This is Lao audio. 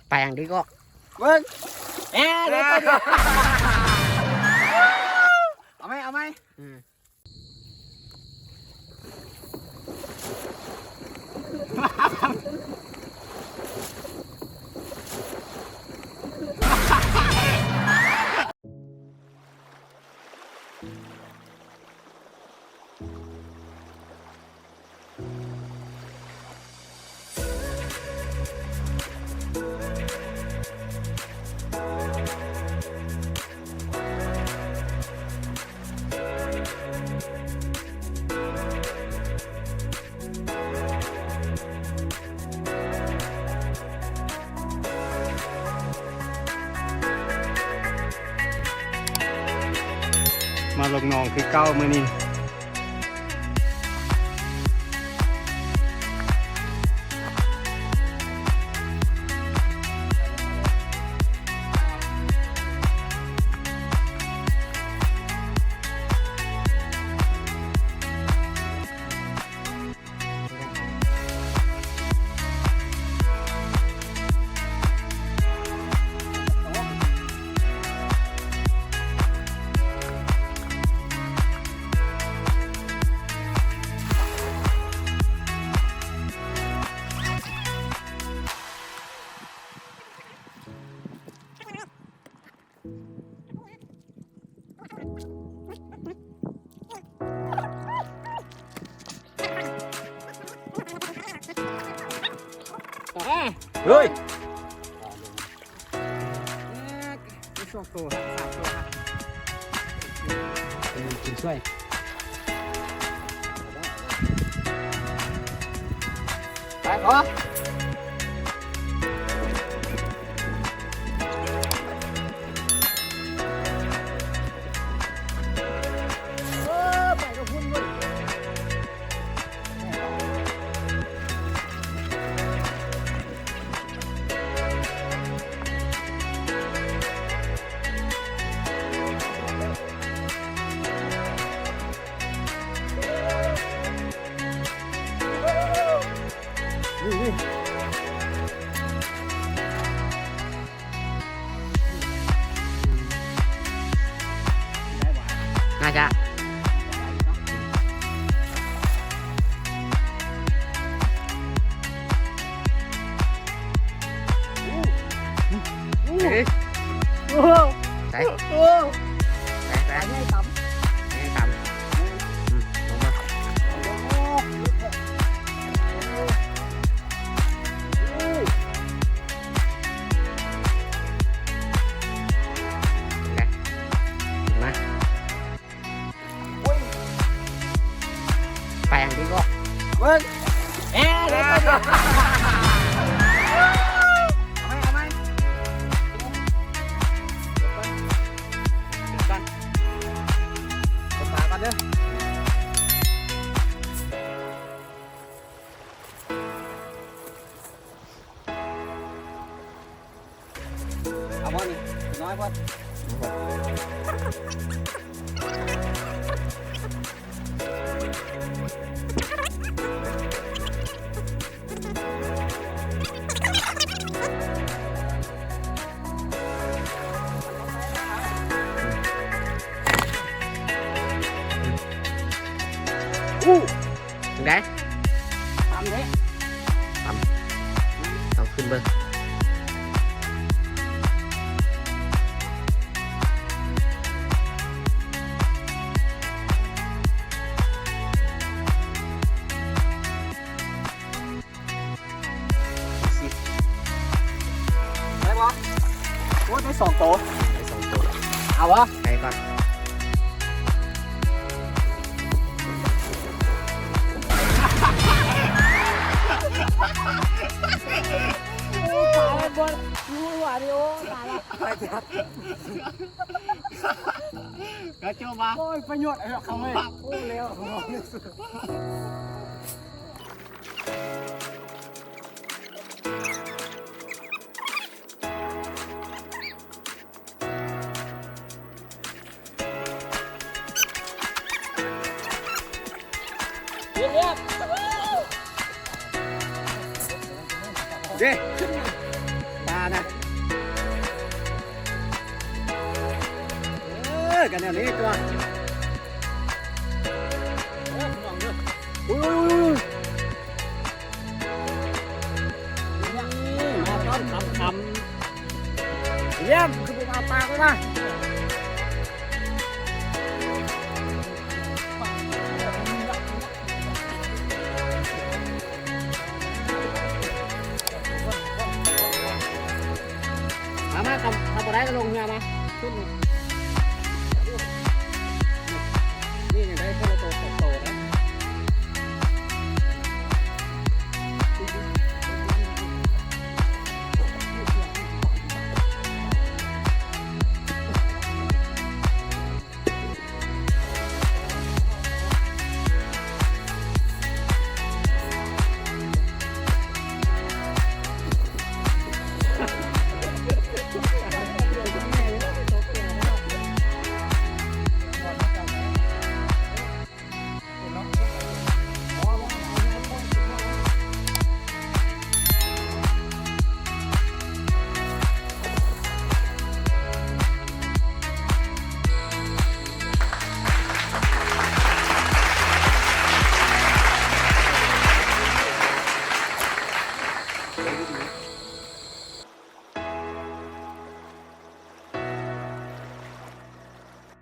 ໄປຫຍັງດີກໍ ເບິ່ງ ເອີ ເອົາໃໝ່ ເອົາໃໝ່ ອືມ. ມາລົງໜອງຄືເກົ່າມື້ນີ້. ເຮີ້ຍ ມີສອງໂຕ ສາມໂຕ ເອີ ກິນຊ່ວຍ. ໄປ ຂໍ ເອີ ໄປກັບພຸ້ນເວີຍ. ໜ້າຈະ ເອີ ໂອ້ ໃສ່ ໂອ້ ໃສ່ ໃສ່ ປາໃຫຍ່ຕຳ ໃຫຍ່ຕຳ ອືມ ລົງມາ ໂອ້ ໄປຫຍັງດີກໍ ເບິ່ງ ເອີ ເອົາໃໝ່ ເອົາໃໝ່ ເກັບກ່ອນ ເກັບປາກ່ອນເດີ. ເອົາບໍ່ນີ້ ນ້ອຍບໍ່ ອູ້ ຈັ່ງໃດ ຕຳເດ້ ຕຳ ເອົາຂຶ້ນເບິ່ງ ໄດ້ບໍ່ ໂອ້ ໄດ້ສອງໂຕ ໄດ້ສອງໂຕ ເອົາບໍ່ ໃສ່ກ່ອນ ຕາຍບໍ່ ຮູ້ວ່າດີໂອ ຕາຍລະ ກະຈົບວ່າ ໂອ້ຍ ປະໂຫຍດເອົາເຂົ້າເລີຍ ໂອ້ ແລ້ວ. ເດ. ປານະ ເອີ ກັນແນວນີ້ຕົວະ ໂອ້ ພີ່ນ້ອງເດີ ອຸ້ຍໆໆໆ ນີ້ມາຕອນຄ່ຳໆ ຢ້ຽມ ຄືບໍ່ເອົາປາກໄວ້ມາ ມາ ມາ ຄັນ ຄັນບໍ່ໄດ້ກໍລົງເຮືອມາ ຊຸດນີ້.